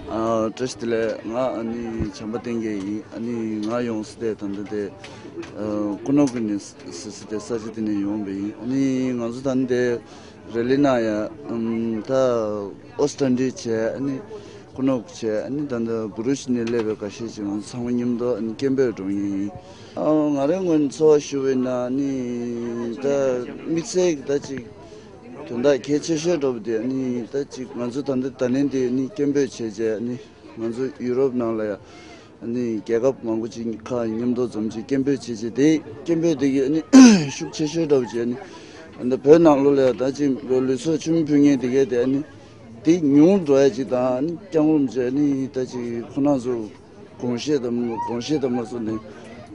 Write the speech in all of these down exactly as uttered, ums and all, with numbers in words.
ཨ། བཀྲ་ཤིས་བདེ་ལེགས། ང་ཨ་ནི་བྱམས་པ་བསྟན་རྒྱས་ཡིན། ཨ་ནི་ང་ཡོང་ས་དེ་ད་ལྟ་དེ་ཨ་ཀུ་ནོ་ཀི་ནི་ཟེར་ས་དེ་ས་ཆ་དེ་ནས་ཡོང་བ་ཡིན། ཨ་ནི་ང་ཚོ་ད་ནི་དེ་རེ་ལི་ན་ཡ་ཨམ་ད་ཨོ་སི་ཏྲ་འདྲི་བྱས། ཨ་ནི་ཀུ་ནོ་ཀི་བྱས། ཨ་ནི་ད་ལྟ་བུ་རུ་ཤི་ནས་སླེབས་པའི་འགའ་ཤས་ཅིག་ང་ཚོ་ཚང་མ་མཉམ་དུ་ཨ་ནི་སྐད་འབོད་འགྲོ་མཁན་ཡིན། ཨ། ང་རའི་ངོས་ནས་ཚོར་བ་ཞུ་བ་ཡིན་ན་ཨ་ནི་ད་དམིགས་བསལ་གྱི་ད་ཅིག་དོན་དག་གལ་ཆེ་ཤོས་འདྲ་པོ་དེ་ཨ་ནི་ད་ཅིག་ང་ཚོ་ད་ལྟ་ད་ལན་དེ་ཨ་ནི་སྐད་འབོད་བྱས་རྗེས་ཨ་ནི་ང་ཚོ་ཡུ་རོབ་ནང་ལ་ཡ་ཨ་ནི་རྒྱལ་ཁབ་མང་པོ་ཅིག་ཁག་མཉམ་དུ་འཛོམས་བྱས་སྐད་འབོད་བྱས་རྗེས་དེ་སྐད་འབོད་དེ་གི་ཨ་ནི་ཤུགས་ཆེ་ཤོས་འདྲ་པོ་ཅིག་ཨ་ནི་ད་ལྟ་བོད་ནང་ལོགས་ལ་ཡ་ད་ཅིག་ལུས་སྲོག་མཆོད་མེ་ཕུལ་མཁན་དེ་གས་དེ་ཨ་ནི་དེ་ཉུང་འགྲོ་ཡ་ཅིག་དང་ཨ་ནི་སྐྱབས་མགོན་རིན་པོ་ཆེ་ཨ་ནི་ད་ཅིག་ཁོ་རང་ཚོ་དགོངས་བཞེས་དང་དགོངས་བཞེས་དང་མ་སོང་ནས་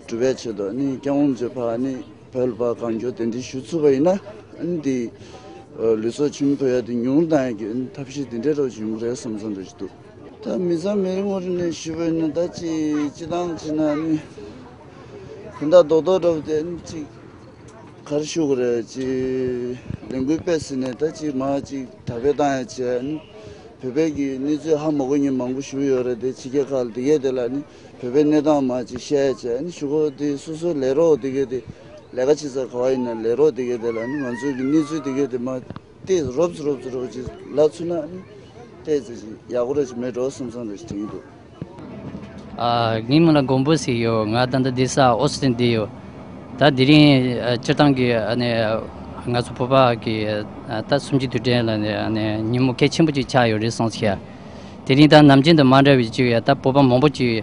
སྒྲུབ་པའི་ཆེད་དུ་ཨ་ནི་སྐྱབས་མགོན་རིན་པོ་ཆེ་ཕར་ཨ་ནི་བོད་ལ་ཕར་གང་མགྱོགས་གདན་འདྲེན་ཞུ་ཚུགས་པ་ཡིན་ན་ཨ་ནི་དེ་ལུས་སྲོག་མཆོད་མེ་ཕུལ་ཡ་དེ་ཉུང་བཏང་ཡ་གི་ཨ་ནི་ཐབས་ཤེས་དེ་འདྲའི་འདྲ་པོ་ཞིག་ཡོང་གི་རེད་བསམ་བསམ་འདྲ་ཞིག་འདུག་ད་མི་ཚང་མི་རེ་ངོ་རེ་ནས་ཞུས་པ་ཡིན་ན་ད་ཅི་སྤྱི་བཏང་བྱས་ན་ཨ་ནི་དོན་དག་རྡོག་རྡོག་འདྲ་པོ་དེ་ཨ་ནི་ཅིག་ག་རེ་ཞུ་དགོས་རེད། ཅིག་ལས་འགུལ་སྤེལ་ཟིན་ནས་ད་ཅིག་མར་ཅིག་དར་སྤེལ་བཏང་ཡ་བྱས་ནི་བོད་པའི་གི་གནས་ཚུལ་ཧ་མ་གོ་མཁན་མང་པོ་ཞིག་ཡོད་རེད་དེ། ཕྱི་རྒྱལ་ཁག་ལ་དེ་གས་དེ་ལ་ནི་བོད་པའི་གནས་སྟངས་མར་ཅིག་བཤད་ཡ་བྱས་ནི་ཞུ་གོ་དེ་སོ་སོའི་ལས་རོགས་དེ་གས་དེ་ལས་ཀ་བྱེད་ས་ག་བ་ཡིན་ན་ལས་རོགས་དེ་གས་དེ་ལ་ནི་ང་ཚོའི་གི་གནས་ཚུལ་དེ་གས་དེ་མར་ཏོག་ཙམ་རོབ་ཙམ་རོབ་ཙམ་རོབ་ཙམ་ལབ་ཚུགས་ན་ནི་ཏོག་ཙམ་ཅིག་ཡག་པོ་རེ་ཅིག་མེད་འགྲོ་བསམ་བསམ་རེ་ཅིག་དྲན་གྱི་འདུག་ཨ། ངའི་མིང་ལ་མགོན་པོ་ཟེར་ཡོད། ང་ད་ལྟ་བསྡད་ས་ཨོ་སི་ཏྲེ་ལི་ཡ་ཡོད། ད་དེ་རིང་ཨ་སྤྱིར་བཏང་གི་ཨ་ནི་ང་ཚོ་བོད་པ་གི་ཨ་ད་གསུམ་བཅུའི་དུས་དྲན་ལ་ནི་ཨ་ནི་ཉིན་མོ་གལ་ཆེན་པོ་ཅིག་ཆགས་ཡོད་རེད་བསམ་ཤག་དེ་རིང་ད་ནམ་རྒྱུན་དང་མ་འདྲ་བའི་ཅིག་ཡ་ད་བོད་པ་མང་པོ་ཅིག་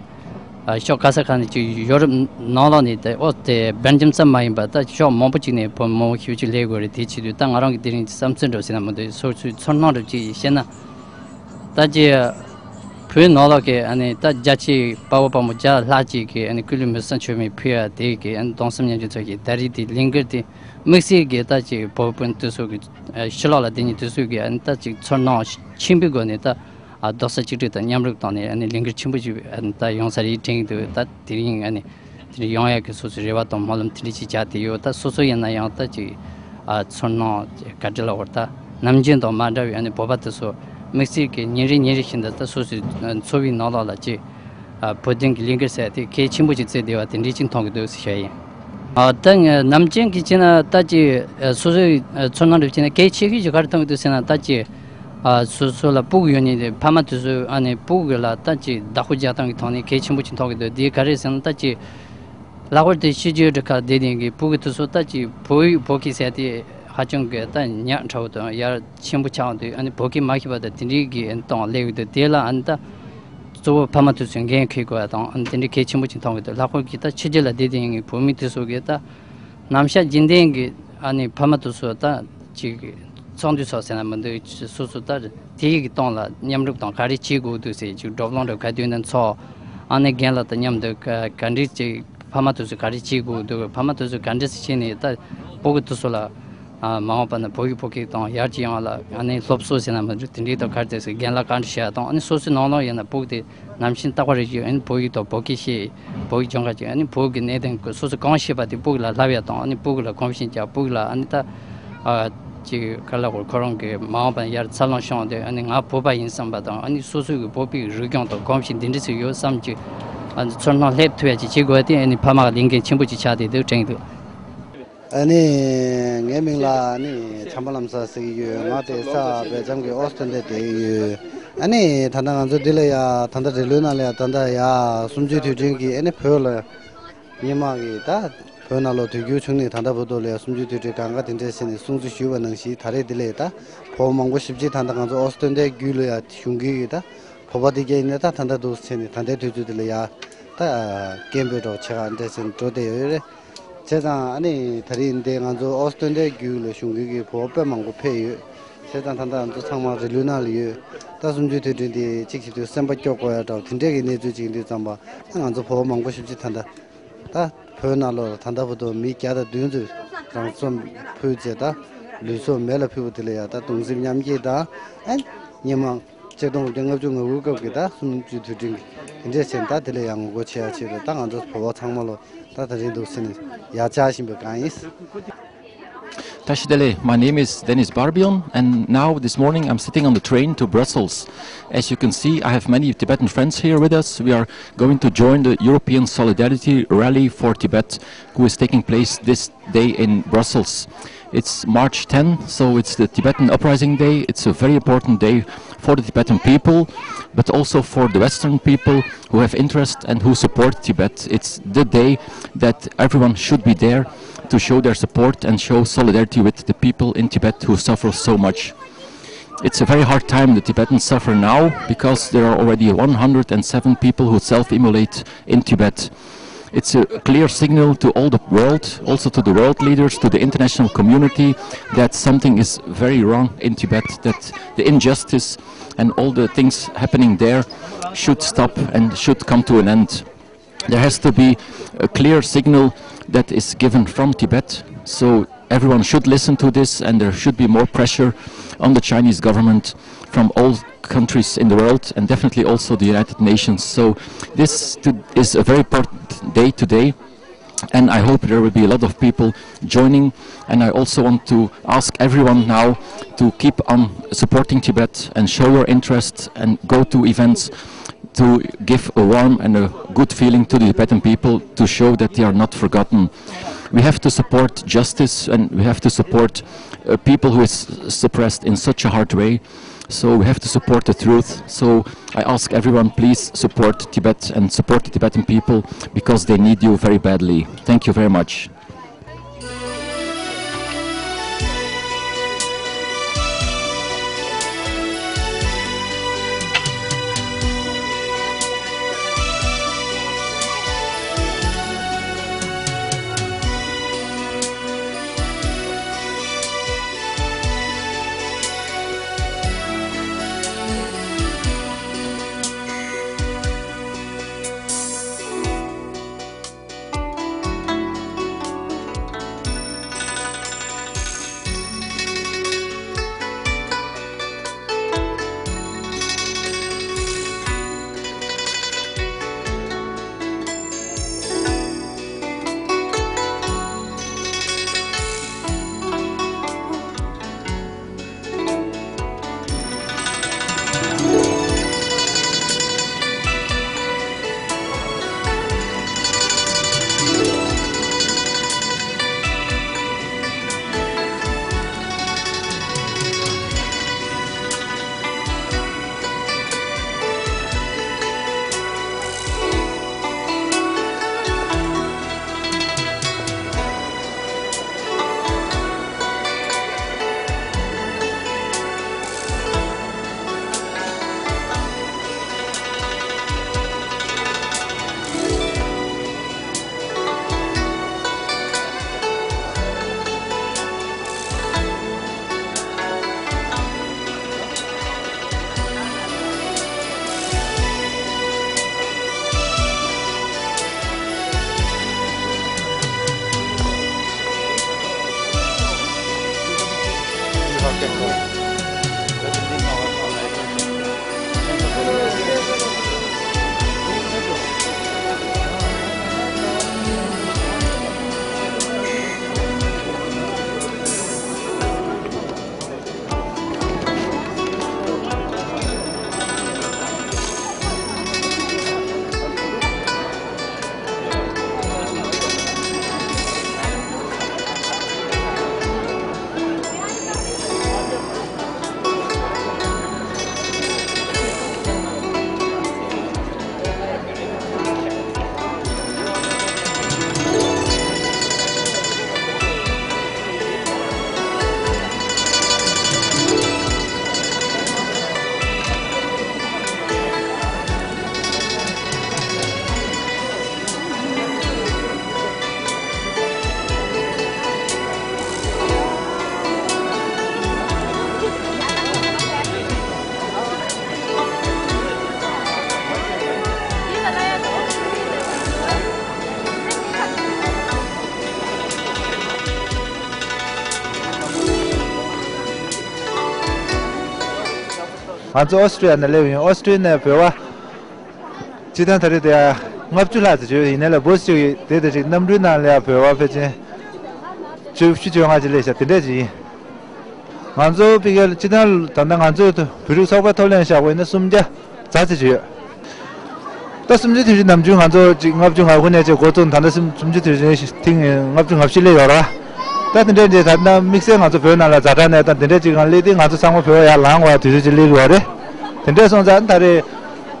ཨ་ཕྱོགས་ག་ས་ག་ནས་ཅིག་ཡོ་རོབ་ནང་ལོགས་ནས་ད་ཨོ་དེ་སྦེལ་ཇམ་ཙམ་མ་ཡིན་པ་ད་ཕྱོགས་མང་པོ་ཅིག་ནས་བོད་མང་པོ་ཞིག་ཅིག་སླེབས་དགོས་རེད། དེ་བྱེད་དུས་ད་ང་རང་གི་དེ་རིང་བསམ་ཚུལ་འདྲ་ཟེར་ན་མི་འདུག་སོ་སོའི་ཚོར་སྣང་འདྲ་ཅིག་བཤད་ན། ད་ཅི། བོད་ནང་ལོགས་ཀྱི་ཨ་ནི་ད་རྒྱ་ཆེ་དཔའ་བོ་དཔའ་མོ་བརྒྱ་ལྷག་ཅིག་གིས་ཨ་ནི་སྐུ་ལུས་མེ་སྲེག་མཆོད་མེ་ཕུལ་ཡ་དེ་གི་ཨ་ནི་གདུང་སེམས་མཉམ་སྐྱེད་ཚོགས་ཀྱི་ད་རེས་དེ་ལས་འགུལ་དེ་དམིགས་བསལ་གྱི་ད་ཅི་བོད་དཔོན་དེ་ཚོ་གི་ཨ་ཕྱི་ལོགས་ལ་བསྡད་མཁན་དེ་ཚོ་གི་ཨ་ནི་ད་ཅིག་ཚོར་སྣང་ཆེན་པོའི་སྒོ་ནས་ད་ཨ་རྡོག་རྩ་གཅིག་སྒྲིལ་དང་མཉམ་རུབ་བཏང་ནས་ཨ་ནི་ལས་འགུལ་ཆེན་པོ་ཞིག་ཨ་ནི་ད་ཡོང་ས་རེད་དྲན་གྱི་འདུག་ད་དེ་རིང་ཨ་ནི། དེ་འདྲ་ཡོང་ཡག་གི་སོ་སོའི་རེ་བ་དང་སྨོན་ལམ་དེ་འདྲ་ཅིག་བྱས་ཏེ་ཡོད། ད་སོ་སོ་ཡིན་ན་ཡང་ད་ཅིག་ཨ་ཚོར་སྣང་ག་འདྲ་ལབ་དགོས་རེད། ད་ནམ་རྒྱུན་དང་མ་འདྲ་བའི་ཨ་ནི་བོད་པ་དེ་ཚོ་དམིགས་བསལ་གྱི་ཉིན་རེ་ཉིན་རེ་བཞིན་དུ་ད་སོ་སོའི་འཚོ་བའི་ནང་ལོགས་ལ་ཅིག་ཨ་བོད་དོན་གྱི་ལས་འགུལ་ཟེར་དེ་གལ་ཆེན་པོ་ཅིག་བརྩིས་བསྡད་པ་དེ་འདྲ་ཅིག་མཐོང་གི་འདུག་ཟེར་བཤད་ཡིན། ཨ་ད་ནམ་རྒྱུན་གྱི་བྱས་ན་ད་ཅིག་ཨ་སོ་སོའི་ཨ་ཚོར་སྣང་འདྲ་བྱས་ན་གལ་ཆེ་ཤོས་ཅིག་ག་རེ་མཐོང་གི་འདུག་ཟེར་ན། ད་ཅིག་ཨ་སོ་སོ་ལ་སྤུ་གུ་ཡོད་ནི་དེ་ཕ་མ་དེ་ཚོས་ཨ་ནི་སྤུ་གུ་ལ་ད་ཅིག་བདག་པོ་རྒྱག་སྟངས་ཀྱི་ཐོག་ནས་གལ་ཆེན་པོ་ཅིག་མཐོང་གི་འདུག་དེ་ག་རེ་ཟེར་ན་ད་ཅིག་ལྷག་པར་དུ་ཕྱི་རྒྱལ་འདྲ་ཁ་བསྡད་མཁན་གྱི་སྤུ་གུ་དེ་ཚོ་ད་ཅིག་བོད་ཡིག་བོད་སྐད་ཟེར་དེ་ཧ་ཅང་གི་ད་ཉག་ཕྲ་བོ་དང་ཡར་ཆེན་པོ་ཆགས་འདུག་ཨ་ནི་བོད་སྐད་མ་ཤེས་པ་དང་དེ་འདྲའི་གི་ཨ་ནི་སྟེང་སླེབས་ཡོད་འདུག་དེ་ལ་ཨ་ནི་ད་གཙོ་བོ་ཕ་མ་དེ་ཚོས་འགན་འཁྱེར་དགོས་པ་དང་ཨ་ནི་དེ་འདྲའི་གལ་ཆེན་པོ་ཅིག་མཐོང་གི་འདུག་ལྷག་པར་གྱི་ད་ཕྱི་རྒྱལ་ལ་བསྡད་མཁན་གྱི་བོད་མི་དེ་ཚོ་གི་ད་ནམ་ཞག་རྒྱུན་ལྡན་གྱི་ཨ་ནི་ཕ་མ་དེ་ཚོ་ད་ཅིག་ཚོགས་འདུ་ཚོགས་ཟེར་ན་མི་འདུག་སོ་སོ་ད་དེ་ཡི་གི་སྟེང་ལ་མཉམ་རུབ་དང་ག་རེ་བྱེད་དགོས་འདུག་ཟེར་ཅིག་བགྲོ་གླེང་འདྲ་ག་དུས་ནས་ཚོགས། ཨ་ནི་རྒན་ལགས་དང་མཉམ་དུ་ག་ག་འདྲས་ཅིག་ཕ་མ་དེ་ཚོས་ག་རེ་བྱེད་དགོས་འདུག་ཕ་མ་དེ་ཚོས་ག་འདྲས་བྱས་ནས་ད་སྤུ་གུ་དེ་ཚོ་ལ་ཨ་མ་འོངས་པ་ན་བོད་ཡིག་བོད་སྐད་དང་ཡར་རྒྱས་ཡོང་བ་ལ་ཨ་ནི་སློབ་གསོ་ཟེར་ན་མི་འདུག་དེ་འདྲས་དང་ག་རེ་བྱས་ཟེར་རྒན་ལགས་ག་འདྲས་བཤད་དང་ཨ་ནི་སོ་སོའི་ནང་ལོགས་ཡིན་ན་སྤུ་གུ་དེ་ནམ་ཞིག་རྟག་པར་རེ་བཞིན་ཨ་ནི་བོད་ཡིག་དང་བོད་སྐད་ཤེས། བོད་ཡིག་སྦྱོང་ག་ཅིག་ཨ་ནི་བོད་ཀྱི་གནད་དོན་སོ་སོ་གང་ཤེས་པ་དེ་སྤུ་གུ་ལ་ལབ་ཡ་དང་ཨ་ནི་སྤུ་གུ་ལ་གོམས་ཤིང་རྒྱག་སྤུ་གུ་ལ་ཨ་ནི་ད་ཨ་ ཅིག་ག་ལ་གོ་ཁོ་རང་གི་མ་འོངས་པ་ཡར་འཚར་ལོངས་བྱུང་སྟེ། ཨ་ནི་ང་བོད་པ་ཡིན་བསམ་པ་དང་། ཨ་ནི་སོ་སོ་གི་བོད་པའི་རིག་གཞུང་དང་གོམས་གཤིས་འདི་འདྲ་ཞིག་ཡོད་བསམ་གྱི། ཨ་ནི་ཚོར་སྣང་སླེབས་ཐུབ་ཡ་ཅིག་བྱེད་དགོས་ཏེ། ཨ་ནི་ཕ་མ་གི་ལས་འགན་ཆེན་པོ་ཅིག་ཆགས་བསྡད་འདུག་དྲན་འདུག་ཨ་ནི་ངའི་མིང་ལ་ཨ་ནི་བྱམས་པ་ལམ་བཟང་ཟེར་གྱི་ཡོད། ང་དེ་ས་སྦེལ་ཇམ་གྱི་ཨོ་སི་ཏོན་ཏེ་བསྡད་ཀྱི་ཡོད། ཨ་ནི་ད་ལྟ་ང་ཚོ་འདི་ལ་ཡ་ད་ལྟ་རི་ལུང་ནང་ལ་ཡ་ད་ལྟ་ཡ་གསུམ་བཅུའི་དུས་དྲན་གྱི། ཨ་ནི་བོད་ལ་སྔོན་མ་གི་ད་བོད་ནང་ལོགས་དུས་འགྱུར་བྱུང་ནས་ད་ལྟ་བར་དུ་ལ་ཡ་གསུམ་བཅུའི་དུས་དྲན་གང་ག་དེ་འདྲས་བྱས་ནས་སྲུང་བརྩི་ཞུས་པ་ནང་བཞིན། ད་རེས་འདི་ལ་ཡ་ད་བོད་མང་པོ་ཞེ་པོ་ཅིག་ད་ལྟ་ང་ཚོ་ཨོ་སི་ཏོན་ཏེ་རྒྱུད་ལ་ཡ་བཞུགས་མཁན་གྱི་ད་བོད་པ་དེ་གྱད་ཡིན་ན་ད་ད་ལྟ་འདུག་བྱས་ནས་ད་ལྟའི་དུས་ཚོད་འདི་ལ་ཡ་ད་སྐད་འབོད་འདྲ་བོ་བྱེད་ག་འདྲས་བྱས་ནས་འགྲོ་བསྡད་ཡོད་རེད། བྱས་ཙང་ཨ་ནི་ད་རེས་འདི་ང་ཚོ་ཨོ་སི་ཏོན་ཏེ་རྒྱུད་ལ་བཞུགས་མཁན་གྱི་བོད་པ་དཔེ་མང་པོ་ཕེབས་ཡོད། བྱས་ཙང་ད་ལྟ་ང་ཚོ་ཚང་མ་རི་ལུང་ནང་ལ་ཡོད། ད་གསུམ་བཅུའི་དུས་དྲན་དེ་གཅིག་བྱེད་དུས་སེམས་པ་སྐྱོ་དགོས་ཡ་འདྲ་བོ་དེ་འདྲས་ཀྱི་གནས་ཚུལ་ཅིག་ཡིན་དུས་ཙམ་པ། ད་ང་ཚོ་བོད་པ་མང་པོ་ཞེ་པོ་ཅིག་ད་ལྟ་ད་བོད་ནང་ལོགས་ལ་ད་ལྟ་བར་དུ་མི་བརྒྱ་དང་བདུན་ཙམ་རང་སྲོག་ཕུལ་བྱས། ད་ལུས་སྲོག་མེ་ལ་ཕུལ་བ་དེ་ལ་ཡ་ད་གདུང་སེམས་མཉམ་སྐྱེད་དང་། ཨ་ནི་སྔོན་མ་ཆིག་སྟོང་དགུ་བརྒྱ་ལྔ་བཅུ་ང་དགུའི་སྐབས་ཀྱི་ད་གསུམ་བཅུའི་དུས་དྲན་གྱི་དེ་འདྲས་བྱས་ནས་ད་དེ་ལ་ཡ་ངོ་རྒོལ་བྱེད་ཡ་ཆེད་དུ། ད་ང་ཚོ་བོད་པ་ཚང་མ་ལོ་ད་ད་རེས་འདུག་སེ་ནས་ཡ་བཅར་བཞིན་པའི་སྒང་ཡིན། Tashi Delek, my name is Dennis Barbion, and now this morning I'm sitting on the train to Brussels. As you can see, I have many Tibetan friends here with us. We are going to join the European Solidarity Rally for Tibet, who is taking place this day in Brussels. It's March ten, so it's the Tibetan Uprising Day. It's a very important day for the Tibetan people, but also for the Western people who have interest and who support Tibet. It's the day that everyone should be there to show their support and show solidarity with the people in Tibet who suffer so much. It's a very hard time the Tibetans suffer now, because there are already one hundred and seven people who self-immolate in Tibet. It's a clear signal to all the world, also to the world leaders, to the international community, that something is very wrong in Tibet, that the injustice and all the things happening there should stop and should come to an end. There has to be a clear signal that is given from Tibet. So everyone should listen to this, and there should be more pressure on the Chinese government from all countries in the world, and definitely also the United Nations. So this to- is a very important day today, and I hope there will be a lot of people joining. And I also want to ask everyone now to keep on supporting Tibet and show your interest and go to events to give a warm and a good feeling to the Tibetan people, to show that they are not forgotten. We have to support justice, and we have to support, uh, people who is suppressed in such a hard way. So we have to support the truth. So I ask everyone, please support Tibet and support the Tibetan people, because they need you very badly. Thank you very much. ང་ཚོ་ཨོ་སི་ཀྲི་ཡ་ནས་སླེབས་ཡིན། ཨོ་སི་ཀྲི་ཡ་ནས་བོད་པ་སྤྱི་བཏང་ད་རེས་དེ་ལྔ་བཅུ་ལྷག་ཙམ་ཡོད། ཡིན་ནའི་ལ་བོད་སྤྱི་དེ་དེ་ཅིག་གནམ་གྲུའི་ནང་ལ་ཡ་བོད་པ་ཕལ་ཆེར་བཅུ་བཞི་བཅོ་ལྔ་ཅིག་སླེབས་ཤག། དེ་འདྲས་ཅིག་ཡིན། ང་ཚོ་ཕ་གིར་སྤྱི་བཏང་ད་ལྟ་ང་ཚོའི་བོད་རིགས་ཚོགས་པའི་ཐོག་ལ་བཞག་པ་ཡིན་ན་སུམ་བརྒྱ་རྩ་ཚིག་ཅིག་ཡོད། ད་སུམ་ཅུ་དེ་བཞིན་ནམ་རྒྱུན་ང་ཚོ་ཅིག་ལྔ་བཅུ་ང་དགུ་ནས་ཅིག་འགོ་བཙུགས། ད་ལྟ་སུམ་ཅུ་དེ་བཞིན་ཐེངས་ལྔ་བཅུ་ང་བཞི་སླེབས་ཡོད་རེད་བ། ད་དེ་འདྲས་ཅིག་ད་ལྟ་དམིགས་བསལ་ང་ཚོ་བོད་ནང་ལ་ཛ་དྲག་གནས་སྟངས་དེ་འདྲས་ཅིག་གང་སླེབས་དུས་ང་ཚོ་ཚང་མ་བོད་ཡར་ལངས་དགོས་པ་དུས་ཚོད་ཅིག་སླེབས་ཡོད་རེད། དེ་འདྲས་སོང་ཙང་ད་རེས་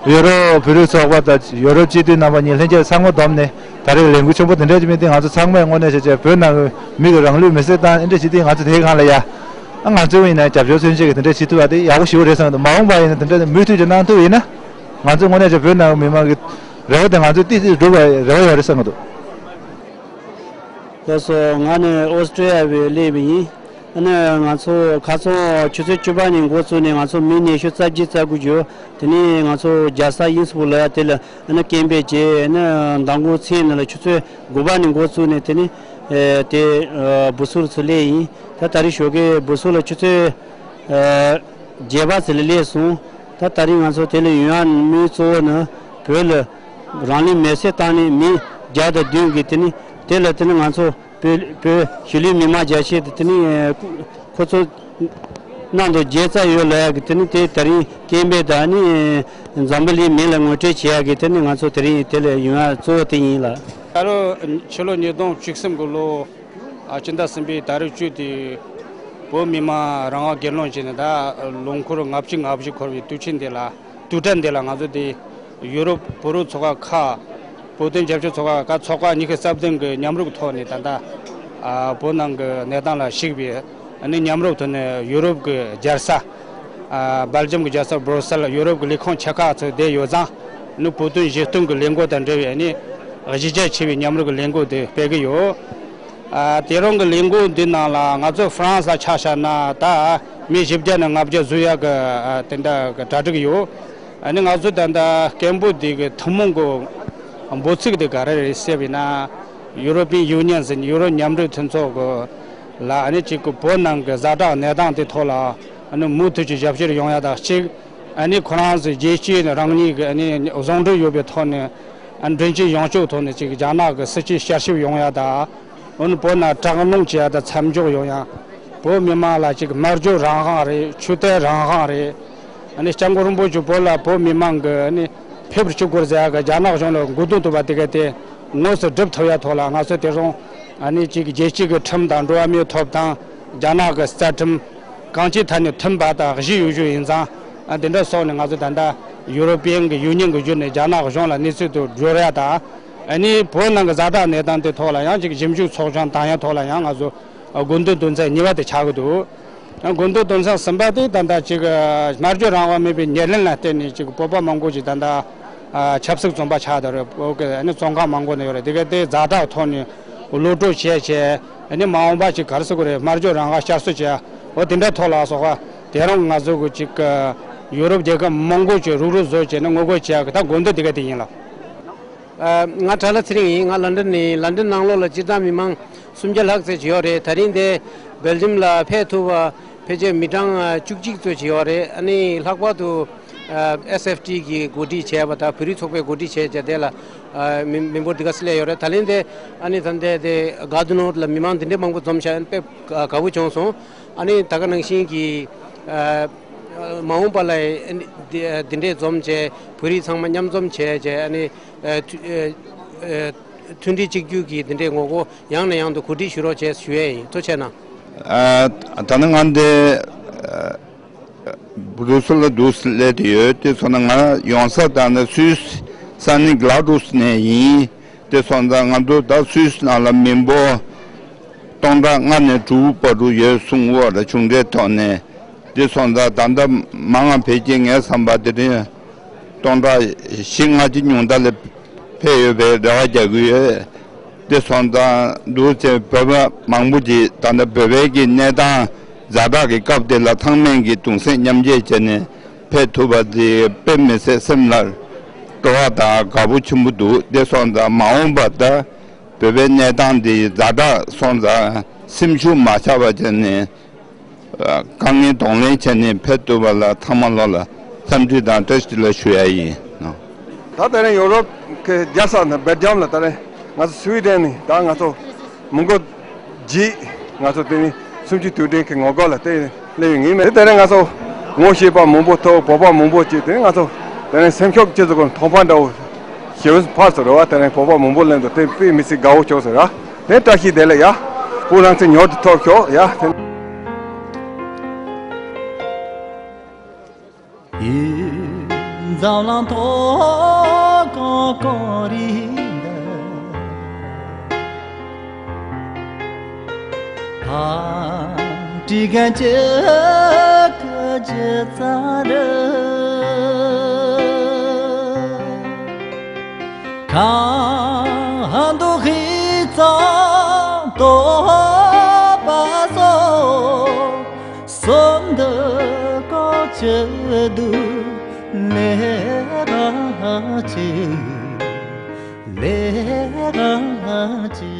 ཡོ་རོབ་བོད་རིགས་ཚོགས་པ་དང་ཡོ་རོབ་སྤྱི་འཐུས་རྣམ་པ་གཉིས་ལྷན་རྒྱས་ཚང་མ་བསྡོམས་ནས་ད་རེས་ལས་འགུལ་ཆེན་པོ་དེ་འདྲས་ཅིག་མིན་ཏེ། ང་ཚོ་ཚང་མས་དངོས་གནས་བྱས་བྱས་བོད་ནང་གི་མི་གི་རང་ལུས་མེར་སྲེག་བཏང་ཨེ་འདྲས་བྱེད་དུས་ང་ཚོ་དེའི་སྒང་ལ་ཡ། ཨ་ང་ཚོ་ཡིན་ན་རྒྱབ་སྐྱོར་མཚོན་ཆེད་ཀྱི་དེ་འདྲ་བྱེད་ཐུབ་པ་དེ་ཡག་པོ་ཞེ་པོ་རེད་བསམ་གྱི་འདུག། མ་འོངས་པ་ཡིན་ན་དེ་འདྲ་མུ་མཐུད་ཀྱི་གནང་ཐུབ་ཡིན་ན། ང་ཚོ་དངོས་གནས་ཀྱི་བོད་ནང་གི་མི་མང་གི་རེ་བ་དེ་ང་ཚོ་ཏིག་ཏིག་འགྲུབ་པའི་རེ་བ་ཡོད་རེད་བསམ་གྱི་འདུག། ལགས་སོ། ང་ནི་ཨོ་སི་ཀྲི་ཡ་བའི་སླེབས་པ་ཡིན། ཨ་ནི་ང་ཚོ་ཁ་སང་ཆུ་ཚོད་བཅུ་པ་ནས་འགོ་བཙུགས་ནས་ང་ཚོ་མི་ཉི་ཤུ་རྩ་བརྒྱད་རྩ་དགུ་ཡོད། དེ་ནས་ང་ཚོ་རྒྱལ་ས་ཡིན་སི་བུག་ལ་ཡ་དེ་ལ་ཨ་ནི་ཀེམ་པེ་བྱས། ཨ་ནི་མདང་དགོང་མཚན་ནི་ལ་ཆུ་ཚོད་དགུ་པ་ནས་འགོ་བཙུགས་ནས་དེ་ནས་ཨེ་དེ་ཨ་བུ་སུར་ཚུར་སླེབས་ཡིན། ད་ད་རེས་ཞོགས་ཀས་བུ་སུར་ལ་ཆུ་ཚོད་ཨ་བརྒྱད་པ་ཙམ་ལ་སླེབས་སོང་། ད་ད་རེས་ང་ཚོ་དེ་ལ་ཡོང་ཡ་དམིགས་ཡུལ་གཙོ་བོ་ནི་བོད་ལ་རང་ལུས་མེར་སྲེག་བཏང་ནས་མི་བརྒྱ་དང་བདུན་གྱིས་དེ་ནི་དེ་ལ་དེ་ནི་ང་ཚོ་བོད་བོད་གཞིས་ལུས་མི་མང་རྒྱ་ཆེ་དེ་དེ་ནི་ཁོ་ཚོ་གནམ་དང་བརྒྱད་རྩ་ཡོད་ལ་ཡ་གི་དེ་ནི་དེ་ད་རིང་ཀེམ་པེ་དང་ནི་འཛམ་བུ་གླིང་མི་ལ་ངོ་སྤྲོད་བྱེད་ཡ་གི་དེ་ནི་ང་ཚོ་དེ་རིང་དེ་ལ་ཡོང་ཡ་གཙོ་བོ་དེ་ཡིན་ལ། ད་ལོ་ཕྱི་ལོ་ཉིས་སྟོང་བཅུ་གསུམ་གྱི་ལོ། ཨ་སྤྱི་ཟླ་གསུམ་པའི་ད་རེས་བཅུ་དེ་བོད་མི་མང་རང་དབང་སྒེར་ལངས་བྱས་ནས་ད་ལོ་འཁོར་ལྔ་བཅུ་ང་བཞི་འཁོར་བའི་དུས་ཆེན་འདི་ལ། དུས་དྲན་འདི་ལ་ང་ཚོ་དེ་ཡུ་རོབ་བོད་རིགས་ཚོགས་པ་ཁག་བོད་དོན་རྒྱབ་སྐྱོར་ཚོགས་པ་ཁག་ཚོགས་ཁག་ཉི་ཤུ་རྩ་བདུན་གྱི་མཉམ་རུབ་ཐོག་ནས་ད་ལྟ་ཨ་བོད་ནང་གི་གནས་སྟངས་ལ་གཞིགས་པའི་ཨ་ནི་མཉམ་རུབ་ཐོག་ནས་ཡུ་རོབ་ཀྱི་རྒྱལ་ས་ཨ་སྦེལ་ཇམ་གྱི་རྒྱལ་ས་སྦྲུ་སེལ་ཡུ་རོབ་ཀྱི་ལས་ཁུངས་ཆེ་ཁག་ཚོ་བསྡད་ཡོད་ཙང་། ཨ་ནི་བོད་དོན་གཞི་སྟོན་གྱི་ལས་འགུལ་དང་འབྲེལ་བའི་ཨ་ནི་གཞི་རྒྱ་ཆེ་བའི་མཉམ་རུབ་ཀྱི་ལས་འགུལ་དེ་སྤེལ་གྱི་ཡོད། ཨ་དེ་རིང་གི་ལས་འགུལ་འདི་ནང་ལ་ང་ཚོ་ཧྥ་རན་སི་ལ་ཆ་བཞག་ན་ད་མི་བཞི་བརྒྱ་ནས་ལྔ་བརྒྱ་བཟོ་ཡག་གི་ཨ་དེ་འདྲ་གི་གྲ་སྒྲིག་ཡོད། ཨ་ནི་ང་ཚོ་ད་ལྟ་སྐད་འབོད་འདི་གི་ཐུན་མོང་གི་འབོད་ཚིག་དེ་ག་རེ་རེད་ཟེར་བ་ཡིན་ན། European Union ཟེར་ཡུ་རོབ་མཉམ་འབྲེལ་མཐུན་ཚོགས་ཀྱི་ལ་ཨ་ནི་གཅིག་གི་བོད་ནང་གི་ཛ་དྲག་གནས་སྟངས་དེ་ཐོག་ལ་ཨ་ནི་མུ་མཐུད་ཀྱི་ཞབས་ཕྱི་ཡོང་ཡ་དང་གཅིག། ཨ་ནི་ཁོ་རང་ཚོའི་རྒྱལ་གཅེས་ནས་རང་ཉིད་ཀྱི་ཨ་ནི་བཟང་སྤྱོད་ཡོད་པའི་ཐོག་ནས་ཨ་མགྲིན་གཅིག་ཡོངས་གཅོག་ཐོག་ནས་གཅིག་རྒྱ་ནག་གི་སྲིད་ཇུས་བསྐྱར་ཞིབ་ཡོང་ཡ་དང་། འོ་ན་བོད་ནང་དྲག་རླུང་ཆེ་ཡ་དང་མཚམས་འཇོག་ཡོང་ཡ། བོད་མི་མང་ལ་ཅིག་སྨྲ་བརྗོད་རང་དབང་རེད། ཆོས་དད་རང་དབང་རེད། ཨ་ནི་སྐྱབས་མགོན་རིན་པོ་ཆེ་བོད་ལ་བོད་མི་མང་གི་ཨ་ནི་ཕེབས་བསུ་ཞུ་དགོས་ཟེར་ཡ་གི་རྒྱ་ནག་གཞུང་ལ་མགོ་འདོན་ཐུབ་པ་དེ་ག་དེ་དངོས་སུ་སྒྲུབ་ཐུབ་ཡ་ཐོག་ལ་ང་ཚོ་དེ་རིང་ཨ་ནི་ཅིག་རྒྱལ་སྤྱི་གི་ཁྲིམས་དང་འགྲོ་བ་མིའི་ཐོབ་ཐང་རྒྱ་ནག་གི་རྩ་ཁྲིམས་གང་ཅིའི་ཐད་ནས་མཐུན་པ་དང་གཞི་ཡོད་རྒྱུ་ཡིན་ཙང་། ཨ་འདི་འདྲ་སོང་ནས་ང་ཚོ་ད་ལྟ་ཡུ་རོ་པི་ཡན་གི་ཡུ་ནི་ཡན་གི་བརྒྱུད་ནས་རྒྱ་ནག་གཞུང་ལ་གནས་ཚུལ་དུ་བསྒྲགས་ཡ་དང་། ཨ་ནི་བོད་ནང་གི་ཛ་དྲག་གནས་སྟངས་དེ་ཐོག་ལ་ཡང་ཅིག་ཞིབ་འཇུག་ཚོགས་ཆུང་བཏང་ཡ་ཐོག་ལ་ཡང་ང་ཚོ་དགོས་འདུན་དོན་ཚན་གཉིས་པ་དེ་ཆགས་ཀྱི་འདུག། དགོས་འདུན་དོན་ཚན་གསུམ་པ་དེ་ད་ལྟ་ཅིག་སྨྲ་བརྗོད་རང་དབང་མེད་པའི་ཉེར་ལེན་ལ་བརྟེན་ནས་ཅིག་བོད་པ་མང་པོ་ཅིག་ད་ལྟ་ཆབ་སྲིད་བཙོན་པ་ཆགས་བསྡད་རེད། བོད་ཀྱི་ཨ་ནི་བཙོན་ཁང་མང་པོ་ནས་ཡོད་རེད། དེ་ག་དེ་ཛ་དྲག་ཐོག་ནས་གློད་བཀྲོལ་བྱས་བྱས་ཨ་ནི་མ་འོངས་པ་ཅིག་ག་རེ་ཟེར་དགོས་རེད། སྨྲ་བརྗོད་རང་དབང་བསྐྱར་གསོ་བྱས་འོ་དེ་འདྲ་ཐོག་ལ་སོགས་པ་དེ་རིང་ང་ཚོ་གི་ཅིག་ཡུ་རོབ་རྒྱལ་ཁབ་མང་པོ་ཅིག་རུག་རུག་བཟོས་བྱས་ནས་ངོ་རྒོལ་བྱས་ཡག་གི་ད་དགོས་འདུན་དེ་ག་དེ་ཡིན་ལགས། ཨ། ང་གྲྭ་ལྷ་ཚེ་རིང་ཡིན། ང་ལན་ཌན་ནས། ལན་ཌན་ནང་ལོགས་ལ་སྤྱིར་བཏང་མི་མང་སུམ་བརྒྱ་ལྷག་ཙམ་ཅིག་ཡོད་རེད། ད་རིང་དེ་སྦེལ་ཇམ་ལ་ཕེབས་ཐུབ་པ་ཕལ་ཆེར་མི་གྲངས་བཅུ་གཅིག་ཙམ་ཅིག་ཡོད་རེད། ཨ་ནི་ལྷག་པར་དུ་ཨ་ཨེས་ཨེཕ་ཊི་གི་གོ་སྒྲིག་བྱས་པ་དང་བོད་རིགས་ཚོགས་པས་གོ་སྒྲིག་བྱས་བྱས་དེ་ལ་ཨ་མི་མི་འབོར་འདི་ག་ཙམ་སླེབས་ཡོད་རེད། ད་ལན་དེ་ཨ་ནི་ད་ལྟའི་དེ་གར་ཌི་ནོར་ལ་མི་མང་འདི་འདྲའི་མང་པོ་འཛོམས་ཤག། དཔེ་དགའ་པོ་བྱུང་སོང་། ཨ་ནི་ད་ག་ནང་བཞིན་གྱི་ཨ་མ་འོངས་པ་ལ་ཨ་ནི་འདི་འདི་འདྲའི་འཛོམས་བྱས་བོད་རིགས་ཚང་མ་མཉམ་འཛོམས་བྱས་བྱས་ཨ་ནི། ཨ་མཐུན་ཨ་ཨ་མཐུན་སྒྲིལ་གཅིག་གྱུར་གྱི་འདི་འདྲའི་ངོ་རྒོལ་ཡང་ནས་ཡང་དུ་གོ་སྒྲིག་ཞུ་རོགས་བྱས་ཞུ་ཡས་ཡིན། ཐུགས་རྗེ་གནང་། ཨ་ད་ནི་ང་འདི་ཨ་བྷུ་རུ་སེལ་ལ་འདུག་སླེབས་བསྡད་ཡོད། དེ་སོང་ན་ང་ཡོང་ས་ད་ནི་སུད་སི་ས་གནས་གྷ་ལ་ཀོ་ནས་ཡིན། དེ་སོང་ཙང་ང་ཚོ་ད་སུད་སི་ནང་ལ་མི་འབོར་སྟོང་ཕྲག་ལྔ་ནས་དྲུག་བར་དུ་ཡོད་གསུངས་པ་རེད། གཞུང་འབྲེལ་ཐོག་ནས། དེ་སོང་ཙང་ད་ལྟ་མ་ང་ཕལ་ཆེར་ངའི་བསམ་པ་དེ་རིང་སྟོང་ཕྲག་བཞི་ལྔ་ཅིག་ཉུང་མཐའ་ལ་ཕེབས་ཡོད་པའི་རེ་བ་རྒྱག་གི་ཡོད། དེ་སོང་ཙང་འདུག་ཅེས་བོད་པ་མང་པོ་ཅིག་ད་ལྟ་བོད་པའི་གི་གནས་སྟངས་ཛ་དྲག་གི་སྐབས་དེ་ལ་ཚང་མས་ཀྱི་གདུང་སེམས་མཉམ་སྐྱེད་བྱས་ནས་ཕེབས་ཐུབ་པ་དེ་དཔེ་མི་སྲིད་སེམས་ལ་སྤྲོ་བ་དང་དགའ་པོ་ཆེན་པོ་འདུག། དེ་སོང་ཙང་མ་འོངས་པ་ད་བོད་པའི་གནས་སྟངས་འདི་ཛ་དྲག་སོང་ཙང་སེམས་ཤུགས་མ་ཆག་པ་བྱས་ནས་དཀའ་ངལ་གདོང་ལེན་བྱས་ནས་ཕེབས་ཐུབ་པ་ལ་ཚང་མ་ལོ་ལ་ འཚམས་འདྲི་དང་བཀྲ་ཤིས་བདེ་ལེགས་ཞུ་ཡ་ཡིན། ད་དེ་རིང་ཡོ་རོབ་ཀྱི་རྒྱལ་ས་ནི་སྦེལ་ཇམ་ལ་དེ་རིང་ང་ཚོ་སུའི་ཌེན་ནས་ད་ང་ཚོ་མི་འགོ་རྗེས་ང་ཚོ་དེ་ནས་སུམ་ཅུ་དུས་དྲན་གྱི་ངོ་རྒོལ་ལ་དེ་སླེབས་ཡོད་ངེས་མེད། དེ་རིང་ང་ཚོ་ངོ་ཤེས་པ་མང་པོ་ཐུག། བོད་པ་མང་པོ་བཅས་དེ་རིང་ང་ཚོ་དེ་རིང་སེམས་ཤུགས་ཅི་ཟིག་གི་མཐོང་པ་འདྲ་བོ་ཞེ་པོ་ཕར་ཚུར་རེ་བ། དེ་རིང་བོད་པ་མང་པོ་སླེབས་འདུག་དེ་དཔེ་མི་སྲིད་དགའ་བོ་བྱུང་ཟེར་ར། དེ་བཀྲ་ཤིས་བདེ་ལེགས་ཡ། བོད་རང་བཙན་མྱུར་དུ་ཐོབ་ཤོག་ཡ། དེ། འཛམ་གླིང་ཐོག་གང་གང་རིགས་འདི། ཨ། དྲི་གན་གྱི་ཀི་ཇི་ཙམ་རེད། གང་འདུག་ཧི་ཙང་དོགས་པ་སོགས། སོ་འདི་ཀོ་ཆེ་དུ་ལེ་ར་ཆེ། ལེ་ར་ཆེ།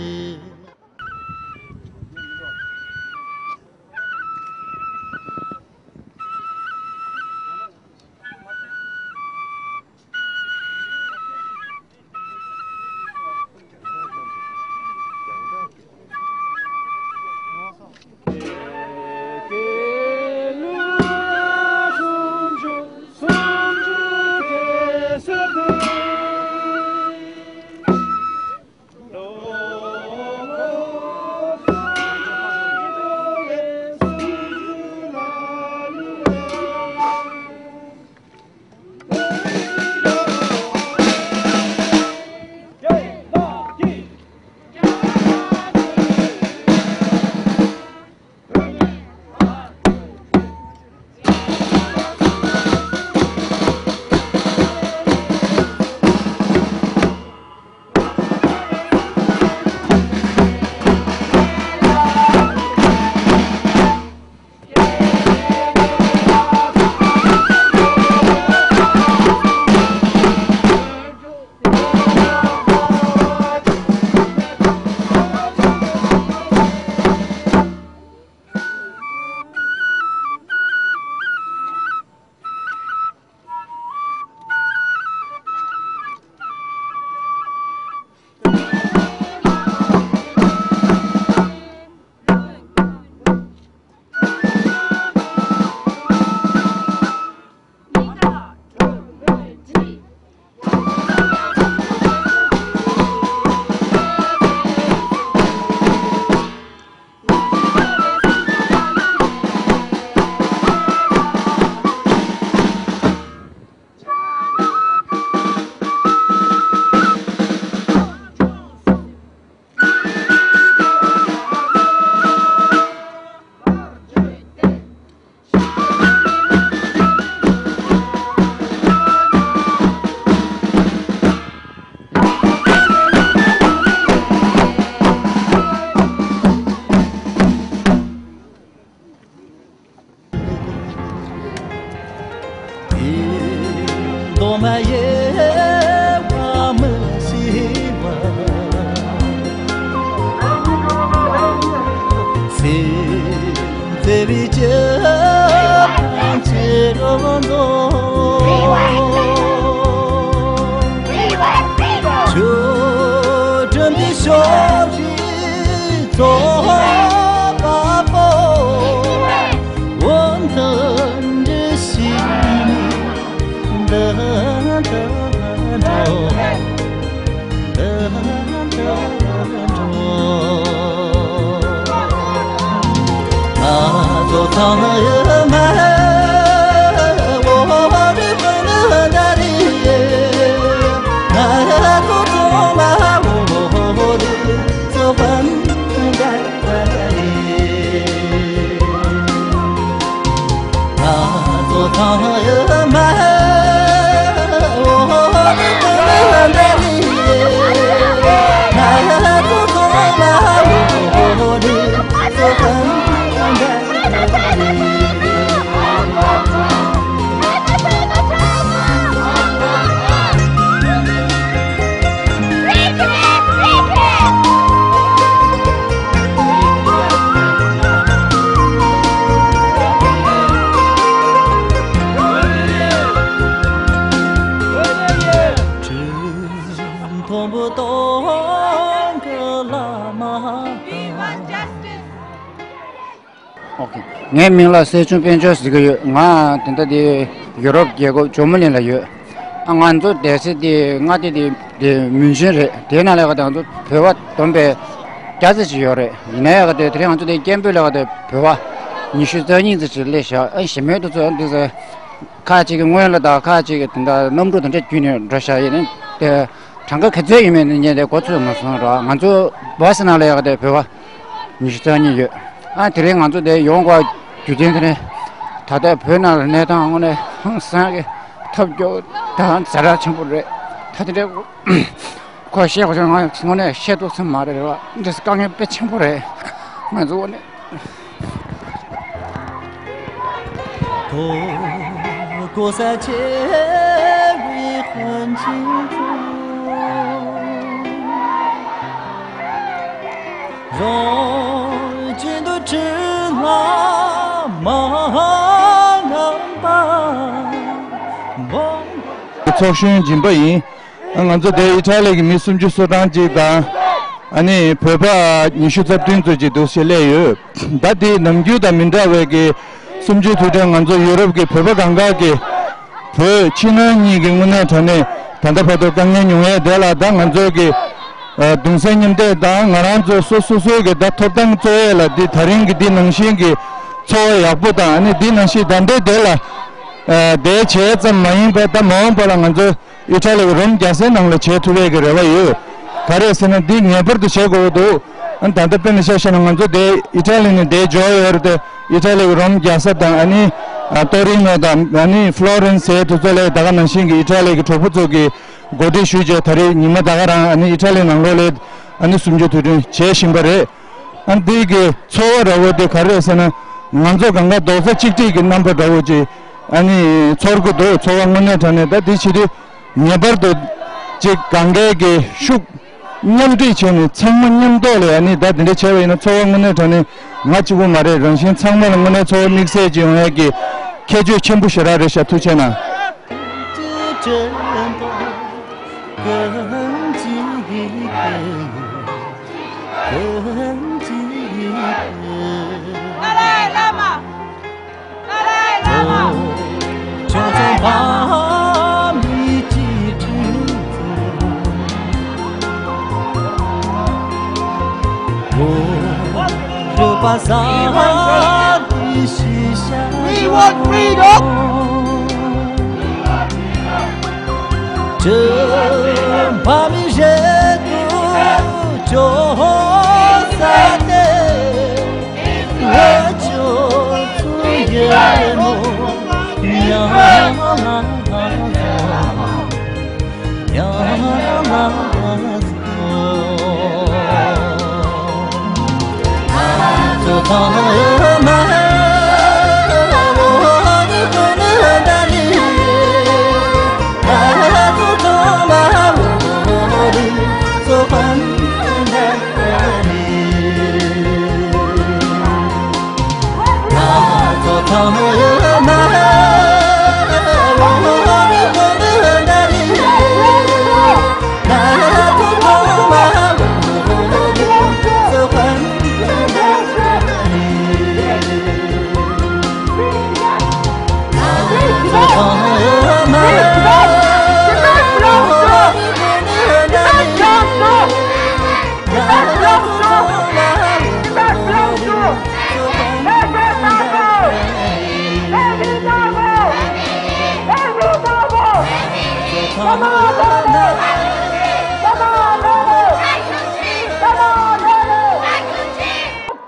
མདོ་མ་ཡེ་བ་མི་ཤེས་པ། སེམས་བདེ་བའི་སྤྱི་དང་ཕྱི་རོལ་མདོ། ཆོས་སྒྲིམ་པའི་ཕྱོགས་བཞི། ཚོགས་པ་པོ། འོ་འདི་འདྲ་ཞིག་ནི་འདི་འདྲ་འགྲོ། འདི་འདྲ་འགྲོ། ང་ཚོ་ཚང་མ་འོ་རི་པ་ནི་འདྲ་རེད། ང་ཚོ་ཚང་མ་འོ་རི། ངའི་མིང་ལ་སྲས་ཆུང་དཔལ་འབྱོར་ཟེར་གྱི་ཡོད། ང་དེ་འདྲ་དེ་ཡུ་རོབ་རྒྱལ་ཁབ་ཇོ་མོ་གླིང་ལ་ཡོད། ཨ་ང་ཚོ་སྡོད་ས་དེ་མངའ་སྡེ་དེ་དེ་མུན་ཆེན་རེད། དེའི་ནང་ལ་ཡ་གི་དེ་ང་ཚོ་བོད་པ་བསྡོམས་པས་བརྒྱ་ཙམ་ཞིག་ཡོད་རེད། ཡིན་ན་ཡ་གི་དེ་དེ་རིང་ང་ཚོ་དེ་སྐད་འབོད་ལ་ཡ་གི་དེ་བོད་པ་ཉི་ཤུ་རྩ་གཉིས་ཙམ་ཞིག་སླེབས་ཤག་ཨ་གཞི་མེད་དུ་ཚོ་འདི་ཚོ་ཁ་ཅིག་གི་སྔོན་ལ་དང་ཁ་ཅིག་གི་དེ་འདྲ་གནམ་གྲུ་དེ་འདྲ་བརྒྱུད་ནས་འགྲོ་ཤག་ཡིན་ནའི་དེ། གྲངས་ཀ་ག་ཚོད་ཡིན་མིན་ནི་ངས་དེ་མགོ་ཚོས་མ་སོང་ར། ང་ཚོ་བྷ་སི་ནང་ལ་ཡ་གི་དེ་བོད་པ་ཉི་ཤུ་རྩ་གཉིས་ཡོད། ཨ་དེ་རིང་ང་ཚོ་དེ་ཡོང་དགོས་རྒྱུ་རྐྱེན་དེ་ནི་ད་ལྟ་བོད་ནང་ལ་གནས་སྟངས་དངོས་གནས་ཧང་སང་གི་ཐབས་སྐྱོ་དང་ཛ་དྲག་ཆེན་པོ་རེད། ད་དེ་འདྲའི་ཁོ་བཤད་དགོས་ཆོག་ང་དངོས་གནས་བཤད་ཐུབ་ས་མ་རེད་ར། འདི་དཀའ་ངལ་དཔེ་ཆེན་པོ་རེད། ང་ཚོ་དངོས་གནས། ཚོགས་གཞོན་སྦྱིན་པ་ཡིན། ང་ཚོ་དེ་ཨི་ཊ་ལི་གི་མི་སུམ་ཅུ་སོ་གྲངས་ཅིག་དང་། ཨ་ནི་བོད་པ་ཉི་ཤུ་རྩ་བདུན་ཙམ་ཅིག་འདུག་སེ་སླེབས་ཡོད། ད་དེ་ནམ་རྒྱུན་དང་མི་འདྲ་བའི་གི་གསུམ་བཅུའི་དུས་དྲན་ང་ཚོ་ཡུ་རོབ་ཀྱི་བོད་པ་གང་ག་གི་བོད་ཕྱི་ནང་གཉིས་ཀྱི་དངོས་གནས་དྲང་གནས་ད་ལྟ་བར་དུ་དཀའ་ངལ་མྱོང་ཡས་དེ་ལ་ད་ང་ཚོ་གི་གདུང་སེམས་མཉམ་གཏད་དང་ང་རང་ཚོ་སོ་སོ་སོའི་གི་ད་ཐོབ་ཐང་རྩོད་ཡས་ལ་འདི་ད་རིང་གི་འདི་ནང་བཞིན་གི་འཚོ་བ་ཡག་པོ་དང་ཨ་ནི་འདི་ནང་བཞིན་ད་ལྟའི་དེ་ལ་བསྡད་བྱས་ཙམ་མ་ཡིན་པར་ད་མ་འོངས་པ་ལ་ང་ཚོ་ཨི་ཊ་ལི་གི་རོམ་རྒྱལ་སའི་ནང་ལ་བྱེད་ཐུབ་ཡས་ཀྱི་རེ་བ་ཡོད། ག་རེ་ཟེར་ན་འདི་ངེས་པར་དུ་བྱེད་དགོས་ཀྱི་འདུག་ཨ་ད་ལྟ་དཔེར་ན་ཆ་བཞག་ན་ང་ཚོ་དེ་ཨི་ཊ་ལི་ནས་དེ་འབྱོར་ཡོད་རེད་དེ། ཨི་ཊ་ལི་གི་རོམ་རྒྱལ་ས་དང་ཨ་ནི་ཨ་ཏོ་རི་ནོ་དང་ཨ་ནི་ཧྥ་ལོ་རེན་སི་དེ་ཚོ་ལ་ད་ག་ནང་བཞིན་གྱི་ཨི་ཊ་ལི་གི་གྲོགས་པོ་ཚོ་གིས་གོ་སྒྲིག་ཞུས་བྱས་ད་རེས་ཉི་མ་ད་ག་རང་ཨ་ནི་ཨི་ཊ་ལི་ནང་ལོགས་ལ་ཨ་ནི་གསུམ་བཅུའི་དུས་དྲན་བྱེད་བཞིན་པ་རེད། ཨ་འདི་གི་ཚོར་བ་ར་བོ་དེ་ག་རེ་རེད་ཟེར་ན། ང་ཚོ་གང་ག་རྡོག་རྩ་གཅིག་སྒྲིལ་གྱི་རྣམ་པ་འདྲ་བོ་ཅིག་ཨ་ནི་ཚོར་གི་འདུག་ཚོར་བ་དངོས་གནས་དྲང་གནས་ད་འདི་བྱེད་དུས་ངེས་པར་དུ་ཅིག་གང་གའི་གི་ཤུགས་མཉམ་སྒྲིལ་བྱས་ནས་ཚང་མ་མཉམ་ཐོག་ལ་ཨ་ནི་ད་འདི་འདྲ་བྱས་པ་ཡིན་ན་ཚོར་བ་དངོས་གནས་དྲང་གནས་ང་གཅིག་པུ་མ་རེད། རང་བཞིན་ཚང་མ་ལ་དངོས་གནས་ཚོར་བ་དམིགས་བསལ་ཅིག་ཡོང་ཡས་ཀྱི་ཁྱད་ཆོས་ཆེན་པོ་ཞེ་དྲག་རེད་ཤག་ཐུགས་རྗེ་གནང་། ཏཱ་ལའི་བླ་མ། ཏཱ་ལའི་བླ་མ། We want freedom!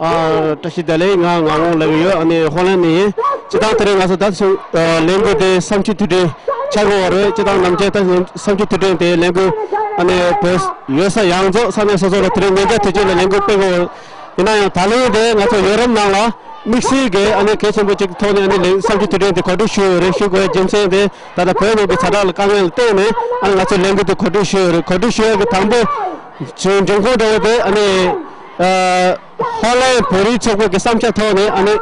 ཨ། བཀྲ་ཤིས་བདེ་ལེགས། ང་ངག་དབང་ལབ་ཀྱི་ཡོད། ཨ་ནི་ཧོ་ལན་ནས་ཡིན། སྤྱིར་བཏང་དེ་རིང་ང་ཚོ་ད་ཚུན་ཨ་ལས་འགུལ་དེ་གསུམ་བཅུའི་དུས་དྲན་ཆགས་ཀྱི་ཡོད་རེད། སྤྱིར་བཏང་ནམ་རྒྱུན་ད་གསུམ་བཅུའི་དུས་དྲན་དེ་ལས་འགུལ་ཨ་ནི་བོད་ཡོད་ས་ཡོངས་རྫོགས་ས་གནས་སོ་སོ་ལ་དེ་རིང་ཉིན་རྒྱབ་དུས་ཆེན་ལ་ལས་འགུལ་སྤེལ་གྱི་ཡོད། ཡིན་ན་ཡང་ད་ལན་དེ་ང་ཚོ་ཡོ་རོབ་ནང་ལ་དམིགས་བསལ་གྱི་ཨ་ནི་གལ་ཆེན་པོ་ཅིག་ཐོག་ནས་ཨ་ནི་ལས་གསུམ་བཅུའི་དུས་དྲན་དེ་གོ་སྒྲིག་ཞུས་ཡོད་རེད། ཞུ་དགོས་རྒྱུ་མཚན་དེ་ད་ལྟ་བོད་ནང་གི་ཛ་དྲག་ལ་དཀའ་ངལ་ལ་བརྟེན་ནས་ཨ་ནི་ང་ཚོས་ལས་འགུལ་དེ་གོ་སྒྲིག་ཞུས་ཡོད་རེད། གོ་སྒྲིག་ཞུ་ཡག་གི་དང་པོ་འབྱུང་ཁུངས་འདྲ་བོ་དེ་ཨ་ནི་ཨ་ཧོ་ལན་བོད་རིགས་ཚོགས་པ་གི་བསམ་འཆར་ཐོག་ནས་ཨ་ནི་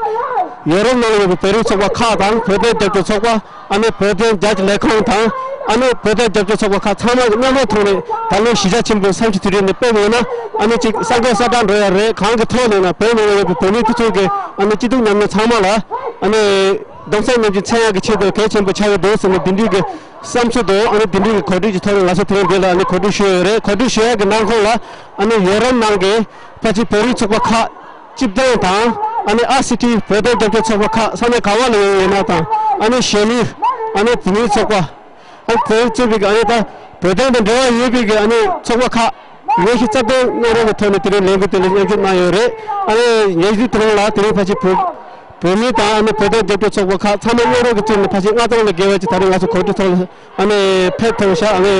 ཡོ་རོབ་ནང་ལ་ཡོད་པའི་བོད་རིགས་ཚོགས་པ་ཁག་དང་བོད་དོན་རྒྱབ་སྐྱོར་ཚོགས་པ། ཨ་ནི་བོད་དོན་རྒྱ་ཆེ་ལས་ཁུངས་དང་ ཨ་ནི་བོད་དོན་རྒྱབ་སྐྱོར་ཚོགས་པ་ཁག་ཚང་མ་གི་མཉམ་ལས་ཐོག་ནས་ད་ལོ་གཞིས་ཆགས་ཆེན་པོའི་སུམ་ཅུ་དུས་དྲན་འདི་སྤེལ་བ་ཡིན་ན། ཨ་ནི་གཅིག་ས་མགོ་ས་གྲངས་འགྲོ་ཡ་རེད། གང་གི་ཐོག་ནས་ན་བོད་ནང་ཡོད་པའི་བོད་མི་དེ་ཚོ་གི་ཨ་ནི་སྐྱིད་སྡུག་མཉམ་མྱོང་ཚང་མ་ལ་ཨ་ནི་གདུང་སེམས་མཉམ་སྐྱེད་མཚོན་ཡ་གི་ཆེད་དུ་གལ་ཆེན་པོ་ཆགས་ཀྱི་འདུག་ཟེར་ནས་འདི་འདྲའི་གི་བསམ་ཚུལ་དང་། ཨ་ནི་འདི་འདྲའི་གི་གོ་སྒྲིག་གི་ཐོག་ནས་ང་ཚོ་དེ་རིང་འདི་ལ་ཨ་ནི་གོ་སྒྲིག་ཞུས་ཡོད་རེད། གོ་སྒྲིག་ཞུ་ཡ་གི་ནང་ཁོངས་ལ་ཨ་ནི་ཡོ་རོབ་ནང་གི་ཕལ་ཆེར་བོད་རིགས་ཚོགས་པ་ཁག་སྤྱིར་བཏང་དང་། ཨ་ནི་ཨ་སི་ཊི་བོད་དོན་རྒྱབ་སྐྱོར་ཚོགས་པ་ཁག་ས་གནས་ག་བ་ལ་ཡོད་ཡོད་ན་དང་། ཨ་ནི་གཞོན་ནུ་ཨ་ནི་བུད་མེད་ཚོགས་པ། ཨ་ནི་བོད་རིགས་གཙོས་པའི་གི་ཨ་ནི་ད་བོད་དོན་དང་འབྲེལ་བ་ཡོད་པའི་གི་ཨ་ནི་ཚོགས་པ་ཁག་ཉི་ཤུ་རྩ་བདུན་སྔོན་འགྲོ་གི་ཐོག་ནས་དེ་རིང་ལས་འགུལ་དེ་ལ་མཉམ་ཞུགས་གནང་ཡོད་རེད། ཨ་ནི་ཉེ་དུས་དེ་རིང་ལ་དེ་རིང་ཕལ་ཆེར་བོད་བོད་མི་དང་ཨ་ནི་བོད་དོན་རྒྱབ་སྐྱོར་ཚོགས་པ་ཁག་ཚང་མ་སྔོན་འགྲོ་གི་ཐོག་ནས་ཕལ་ཆེར་ལྔ་སྟོང་ལས་བརྒལ་བ་ཅིག་ད་རིང་ང་ཚོ་གོ་སྒྲིག་ཐོག་ལ་ཨ་ནི་ཕེབས་ཐུབ་ཤག་ཨ་ནི།